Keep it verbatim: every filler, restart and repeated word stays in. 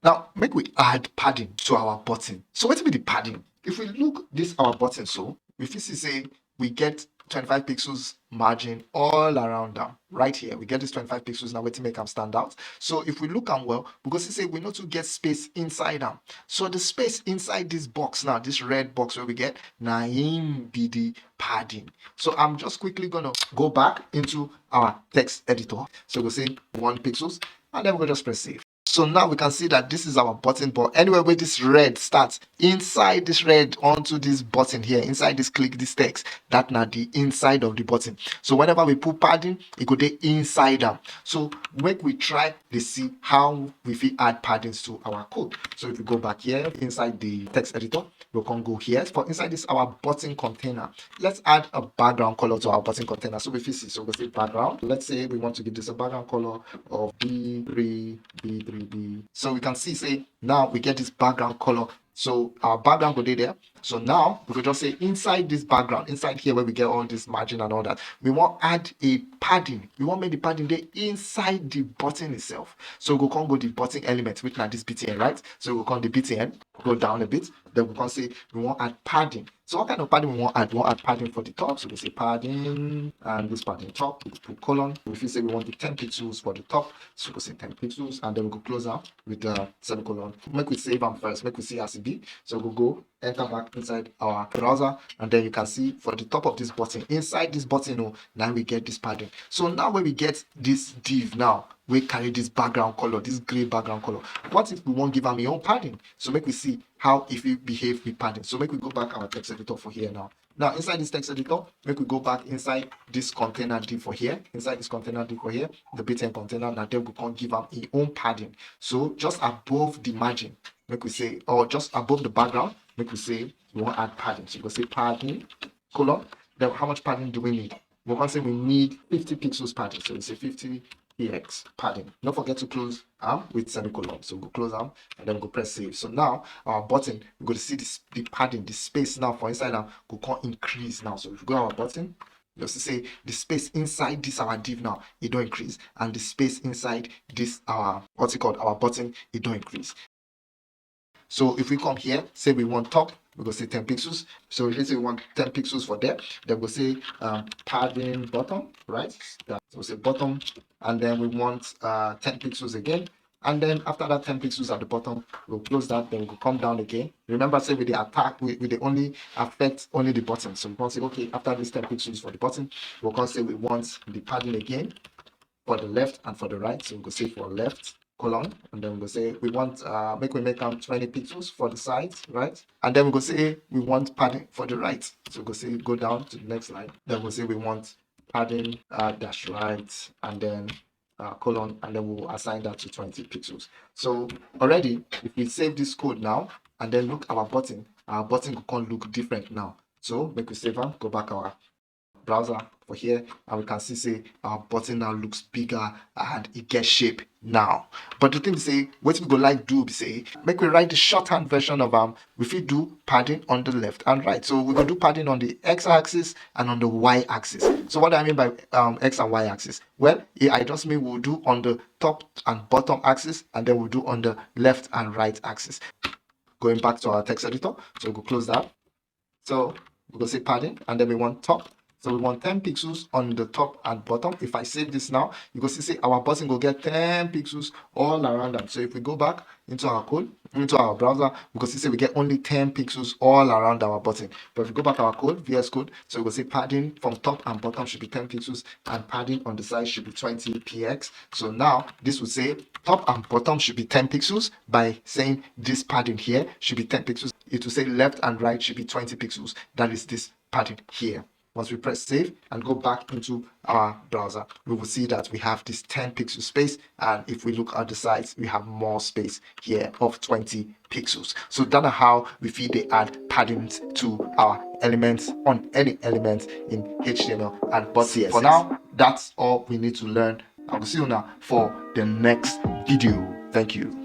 Now, make we add padding to our button. So wetin be the padding? If we look this our button so, we fit see say we get twenty-five pixels margin all around am. Right here, we get this twenty-five pixels now, wetin make am stand out. So if we look am well, we go see say we no too get space inside am. So the space inside this box now, this red box wey we get, na im be the padding. So I'm just quickly gonna go back into our text editor. So we'll say one pixels, and then we'll just press save. So now we can see that this is our button, but anywhere where this red starts, inside this red onto this button here, inside this click, this text, that na the inside of the button. So whenever we put padding, it go dey inside am. So make we try dey see how we fit add paddings to our code. So if we go back here inside the text editor, we can go here. For inside this our button container, let's add a background color to our button container. So we fit see, so we say background. Let's say we want to give this a background color of B three, B three B. So we can see say now we get this background color. So our background go dey there. So now we go just say inside this background, inside here where we get all this margin and all that, we wan add a padding. We wan make the padding dey inside the button itself. So we go come go the button element, which na this B T N, right? So we go come the B T N, go down a bit. Then we come say we wan add padding. So what kind of padding we wan add? We wan add padding for the top. So we say padding, and this padding top, we put colon. We fit say we want the ten pixels for the top. So we say ten pixels, and then we go close am with the semicolon. Make we save am first. Make we see as e be. So we go enter back inside our browser, and then you can see for the top of this button, inside this button, oh, now we get this padding. So now when we get this div now, we carry this background color, this gray background color. What if we wan give am im own padding? So make we see how e fit behave with padding. So make we go back our text editor for here now. Now inside this text editor, make we go back inside this container div for here. Inside this container div for here, the B T N container, now then we come give am im own padding. So just above the margin, make we say, or just above the background, make we say we wan add padding. So we go say padding, colon. Then how much padding do we need? We can say we need fifty pixels padding. So we say fifty P X padding. Don't forget to close am with semicolon. So we go close am and then we go press save. So now our button, we go see this, the padding, the space now for inside am go come increase now. So if we go our button, you see say the space inside this our div now, e don increase, and the space inside this our, what's it called, our button, e don increase. So if we come here, say we want top, we go say ten pixels. So if we say we want ten pixels for there, then we go say um, padding bottom, right? That, so we say bottom, and then we want uh, ten pixels again. And then after that ten pixels at the bottom, we'll close that, then we'll come down again. Remember, say we dey attack, we, we dey only affect only the button. So we can say, okay, after this ten pixels for the button, we'll come say we want the padding again for the left and for the right. So we go say for left, colon, and then we go say we want, uh, make we make am twenty pixels for the sides, right? And then we go say we want padding for the right. So we go say go down to the next line. Then we go say we want padding uh, dash right, and then uh, colon, and then we'll assign that to twenty pixels. So already, if we save this code now and then look our button, our button go come look different now. So make we save am, go back our browser for here, and we can see say our button now looks bigger and it gets shape now. But the thing is say, what we go like do be say, make we write the shorthand version of am. We fit do padding on the left and right. So we go do padding on the x-axis and on the y-axis. So what do I mean by um, x and y-axis? Well, I just mean we'll do on the top and bottom axis, and then we'll do on the left and right axis. Going back to our text editor, so we'll close that. So we go say padding, and then we want top. So we want ten pixels on the top and bottom. If I save this now, you go see say our button go get ten pixels all around them. So if we go back into our code, into our browser, we go see say we get only ten pixels all around our button. But if we go back our code, V S Code, so we go say padding from top and bottom should be ten pixels, and padding on the side should be twenty P X. So now this would say top and bottom should be ten pixels by saying this padding here should be ten pixels. It will say left and right should be twenty pixels. That is this padding here. Once we press save and go back into our browser, we will see that we have this ten pixel space. And if we look at the sides, we have more space here of twenty pixels. So that's how we fit dey add paddings to our elements on any element in H T M L and but C S S. For now, that's all we need to learn. I will see you now for the next video. Thank you.